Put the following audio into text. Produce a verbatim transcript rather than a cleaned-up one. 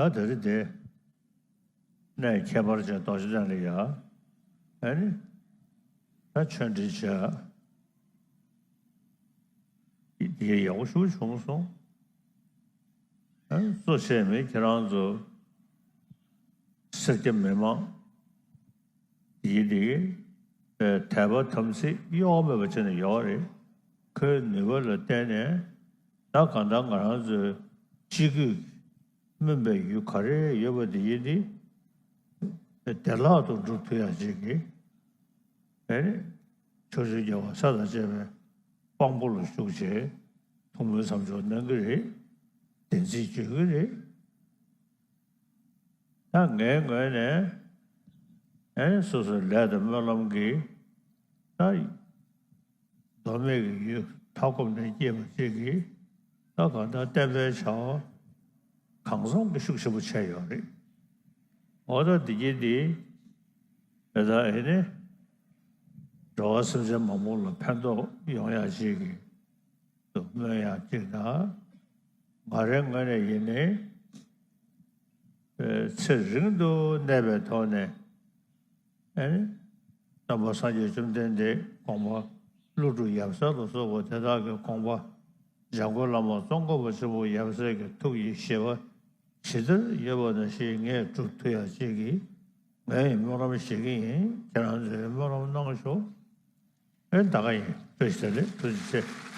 ད་དེ་རིང་དེ་གནས་ཁྱད་པར་ཅན་རྡོ་རྗེ་གདན་ལ་ཡ། ཨ་ནི། ད་ཆོས་འབྲེལ་བྱས། དེ་ཡག་པོ་ཞེ་པོ་བྱུང་སོང་། ཨ། གཙོ་ཆེ་མི་ཁྱེད་རང་ཚོ་སེར་སྐྱ་མི་མང་དེ་དེ་དད་པ་དམ་ཚིག་གཡོ་བ་མེད་པ་བྱས་ནས་ཡོད་རེད། ཁོའི་ནུས་པ་ལ་བརྟེན་ནས་ད་གང་ལྟར་ང་རང་ཚོའི་སྤྱི་སྒོས་སྨོན་པའི་ཡུལ་ག་རེ་ཡོད་པ་དེ་ཡིན་ཏེ། བདེ་བླག་ཏུ་འགྲུབ་ཐུབ་ཡག་ཅིག་གི། ཨེ། ཕྱོགས་བཅུའི་རྒྱལ་བ་སྲས་དང་བཅས་པའི་དཔང་པོ་ལ་ཞུགས་བྱས། ཐུགས་སྨོན་མཚམས་འཇོག་གནང་གི་རེད། བདེན་ཚིག་བརྗོད་ཀྱི་རེད། ད་ངའི་ངོས་ནས། ཨེ། སོ་སོའི་ལས་དང་སྨོན་ལམ་གྱིས། ད། མདོ་སྨད་ཀྱི་ཡུལ་མཐའ་འཁོབ་ནས་སྐྱེས་པ་ཅིག་གིས། ད་གང་ལྟར་བསྟན་པའི་བྱ་བ་གང་འཚམ་གྱི་ཤུགས་ཆེན་པོ་བྱས་ཡོད་རེད། འོ་ད་འདི་གྱིས་འདི། དེ་ལྟར་ཨེ་ནི། འགྲོ་བ་སེམས་ཅན་མང་པོ་ལ་ཕན་ཐོགས་ཡོང་ཡག་ཅིག་གི་དུ་སྨོན་ཡག་ཅིག་དང་། ང་རའི་ངོས་ནས་ཡིན་ནའི། ཚེ་རིང་དུ་གནས་པའི་ཐོག་ནས། ཨེ། སྟོན་པ་སངས་རྒྱས་བཅོམ་ལྡན་འདས་དགོངས་པ་ཀླུ་སྒྲུབ་ཡབ་སྲས་ལ་སོགས་པ་དེ་དག་གི་དགོངས་པ། འཇམ་མགོན་བླ་མ་ཙོང་ཁ་པ་ཆེན་པོ་ཡབ་སྲས་ཀྱི་ཐུགས་ཀྱི་བཞེད་པ་ཇི་ལྟར་ཡོད་པ་ནང་བཞིན་ངས་སྒྲུབ་ཐུབ་ཡག་ཅིག་གི་ངས་སྨོན་ལམ་བཞེས་ཀྱི་ཡིན། ཁྱེད་རང་ཚོས་སྨོན་ལམ་གནང་ཤོག། ཨེ། ད་ག་ཡིན། བཀྲ་ཤིས་བདེ་ལེགས། ཐུགས་རྗེ་ཆེ།